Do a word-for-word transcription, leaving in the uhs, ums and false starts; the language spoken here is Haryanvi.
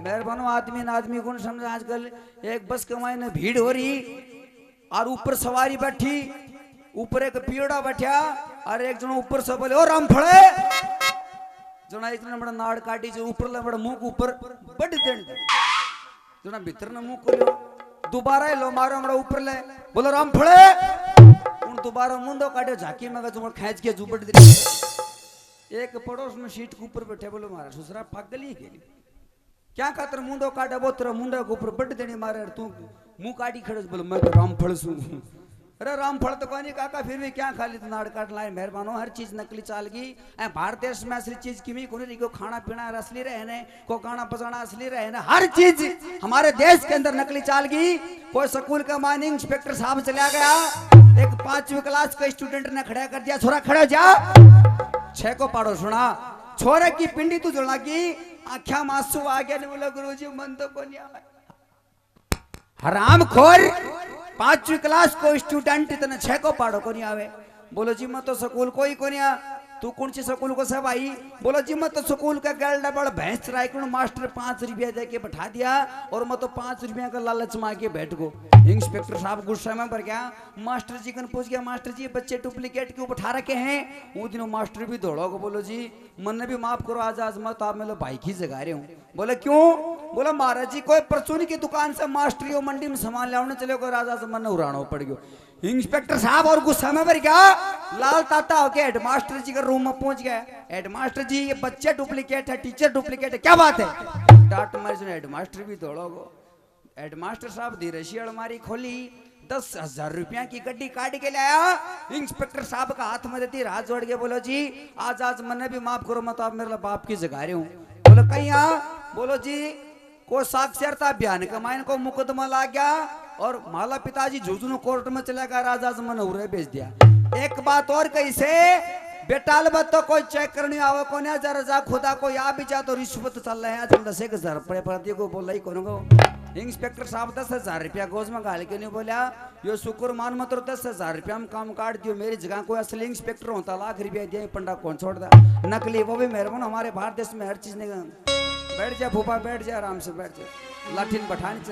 मेहरबानो, आदमी ने आदमी कौन समझे आजकल? एक बस के मायने भीड़ हो रही और ऊपर सवारी बैठी, ऊपर एक पियोड़ा बैठा और एक जनो ऊपर से बोले, "ओ रामफले।" जना इतने बड़ा नाड़ काटी जो ऊपर ले बड़ा मुंह के ऊपर बड़ देन। जना भीतर ने मुंह खोलियो, दोबारा हेलो मारो हमरा ऊपर ले, बोलो, "रामफले।" उन दोबारा मुंडो काटे झांकी में जो खेच के जू बड़ दे। एक पड़ोस में सीट के ऊपर बैठे, बोलो, "मारा ससुरा पागल ही गेली, क्या खातर मुंडो काटे, वो तेरा मुंडा के ऊपर बड़ देनी मारे, तू मुंह काटी खड़े, बोले, मैं तो रामफल सूं।" अरे रामफल तो कोनी काका, फिर भी क्या खाली तो नाड़ काट लाए। मेहरबानो, हर चीज नकली चाल गई। ए, भारत देश में असली चीज किमी कोनी रही, को खाना पीना असली रहे ने, को गाना बजाना असली रहे ने, हर चीज हमारे देश के अंदर नकली चाल गई। कोई स्कूल के मायने इंस्पेक्टर साहब चला गया, एक पांचवी क्लास के स्टूडेंट ने खड़ा कर दिया, "छोरा खड़ा हो जा।" छह को पाड़ो सुना, छोरे की पिंडी तू जला की, आख्या मासू आ गया, ने बोला, "गुरुजी, मन तो कोनी आवे।" हरामखोर, पांचवी क्लास को स्टूडेंट, इतने छह को पाड़ो कोनी आवे। बोलो जी, मैं तो स्कूल को ही कोनी आ। तू कौन सी स्कूल को से भाई? बोलो जी, मैं तो स्कूल का गर्ल डबल भैंस चराई को मास्टर पांच रुपया दे के बैठा दिया और मैं तो पांच रुपया का लालच में आके बैठ गो। इंस्पेक्टर साहब गुस्सा में भर गया, मास्टर जी कन पूछ गया, "मास्टर जी, बच्चे डुप्लीकेट क्यों बैठा रखे हैं?" वो दिनों मास्टर भी दौड़ो को, "बोलो जी, मन्ने भी माफ करो, आज, आज मैं तो आप मेरे भाई की जगह रहे हूँ।" बोले, "क्यों?" बोला, "महाराज जी, कोई परचून की दुकान से मास्टरियो मंडी में सामान लाने चले गए, राजा से मन उड़ानो पड़ गयो।" इंस्पेक्टर साहब और गुस्सा में भर गया, लाल ताता होके हेडमास्टर जी के रूम में पहुंच गए। "हेडमास्टर जी, ये बच्चे डुप्लीकेट है, टीचर डुप्लीकेट है, क्या बात है?" डांट मारी सुने, हेडमास्टर भी दौड़ो गो। हेडमास्टर साहब धीरे सी अलमारी खोली, दस हजार रुपया की गड्डी काट के लाया। इंस्पेक्टर साहब का हाथ में देती, हाथ जोड़ के बोलो, "जी, आज, आज मन्ने भी माफ करो, मैं तो आप मेरे बाप की जगह रहे हूँ।" बोलो, "कहीं आ?" बोलो, "जी, को साक्षरता अभियान के मायने को मुकदमा ला गया और माला पिताजी झुझुनू कोर्ट में चला गया, राजा से मन्ने उरे भेज दिया।" एक बात और कही से, "बेटा, अलबत तो कोई चेक करने आवे कोने, जरा जा खुदा को या भी जा तो रिश्वत चल रहे हैं आजकल, दस एक हजार रुपये पर को बोला ही कोने को।" इंस्पेक्टर साहब दस हजार रुपया गोज में घाल के नहीं बोला, "यो शुक्र मान, मतलब दस हजार रुपया में काम काट दियो, मेरी जगह कोई असली इंस्पेक्टर होता, लाख रुपया दिया, पंडा कौन छोड़ता?" नकली, वो भी मेहरबान, हमारे भारत देश में हर चीज ने। बैठ जा फूफा, बैठ जा, आराम से बैठ जा, लाठी ने बैठानी चाहिए।